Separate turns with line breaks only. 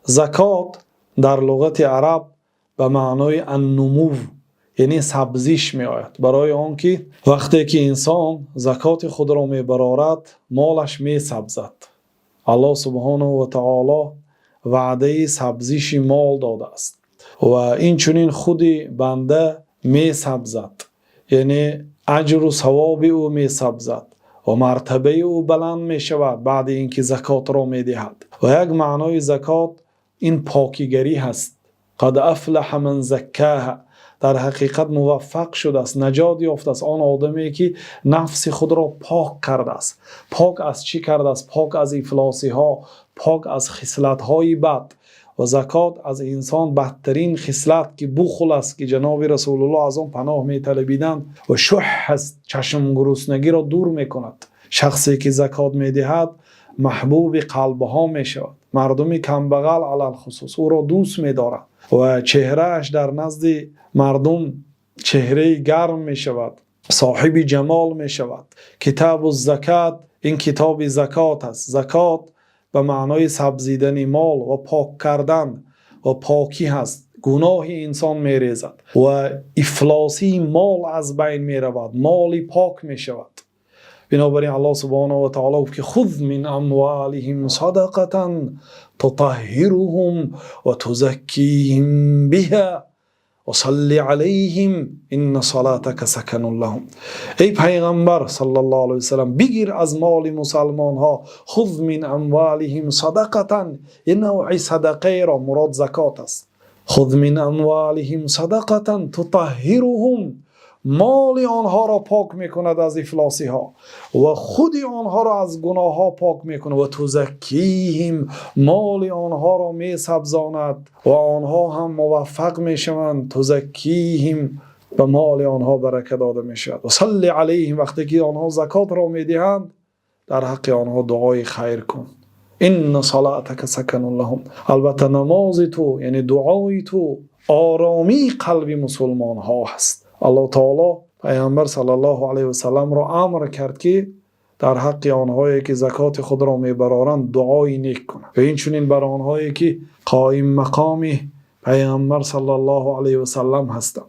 Закот дар луғати араб ба маънои ан-нумӯ, яъне сабзиш меояд, барои он ки вақте ки инсон закоти худро мебарорад, молаш месабзад. Аллоҳ субҳонаҳу ва таъоло ваъдаи сабзиши мол додааст ва инчунин худи банда месабзад, яъне аҷру савоби ӯ месабзад ва мартабаи ӯ баланд мешавад баъд аз инки закотро медиҳад. Ва як маънои закот ин покигарӣ ҳаст. Қад афлаҳа ман заккоҳо. Дар ҳақиқат муваффақ шудааст, наҷот ёфтааст он одаме ки нафси худро пок кардааст. Пок аз чӣ кардааст? Пок аз ифлосиҳо, пок аз хислатҳои бад. Ва закот аз инсон бадтарин хислат ки бухл аст, ки ҷаноби Расулуллоҳ аз он паноҳ металабиданд, ва шуҳ аст, чашмгуруснагиро дур мекунад. Шахсе ки закот медиҳад маҳбуби қалбҳо мешавад. Мардуми камбағал алалхусус ӯро дӯст медоранд ва чеҳрааш дар назди мардум чеҳраи гарм мешавад, соҳиби ҷамол мешавад. Китобуз-закот ин китоби закот аст. Закот ба маънои сабзидани мол ва пок кардан ва покӣ ҳаст. Гуноҳи инсон мерезад ва ифлосии мол аз байн меравад, мол пок мешавад. Бинобар ин Аллоҳ субҳонаҳу ва таъоло гуфт ки хуз мин амволиҳим садақатан тутаҳҳируҳум ва тузаккиҳим биҳо ва салли алайҳим инна салотака саканун лаҳум. Эй Паёмбар саллаллоҳу алайҳи васаллам, бигир аз моли мусулмонҳо, хуз мин амволиҳим садақатан, ин навъи садақаро мурод закот аст. Хуз мин амволиҳим садақатан тутаҳҳируҳум, моли онҳоро пок мекунад аз ифлосиҳо ва худи онҳоро аз гуноҳҳо пок мекунад, ва тузаккиҳим, моли онҳоро месабзонад ва онҳо ҳам муваффақ мешаванд. Тузаккиҳим, ба моли онҳо баракат дода мешавад. Ва салли алайҳим, вақте ки онҳо закотро медиҳанд, дар ҳаққи онҳо дуои хайр кун. Инна салотака саканун лаҳум, албатта намози ту, яъне дуои ту, оромии қалби мусулмонҳо ҳаст. Аллоҳ таъоло Паёмбар саллаллоҳу алайҳи васалламро амр кард ки дар ҳаққи онҳое ки закоти худро мебароранд дуои нек кунанд ва инчунин бар онҳое ки қоим мақоми Паёмбар саллаллоҳу алайҳи васаллам ҳастанд.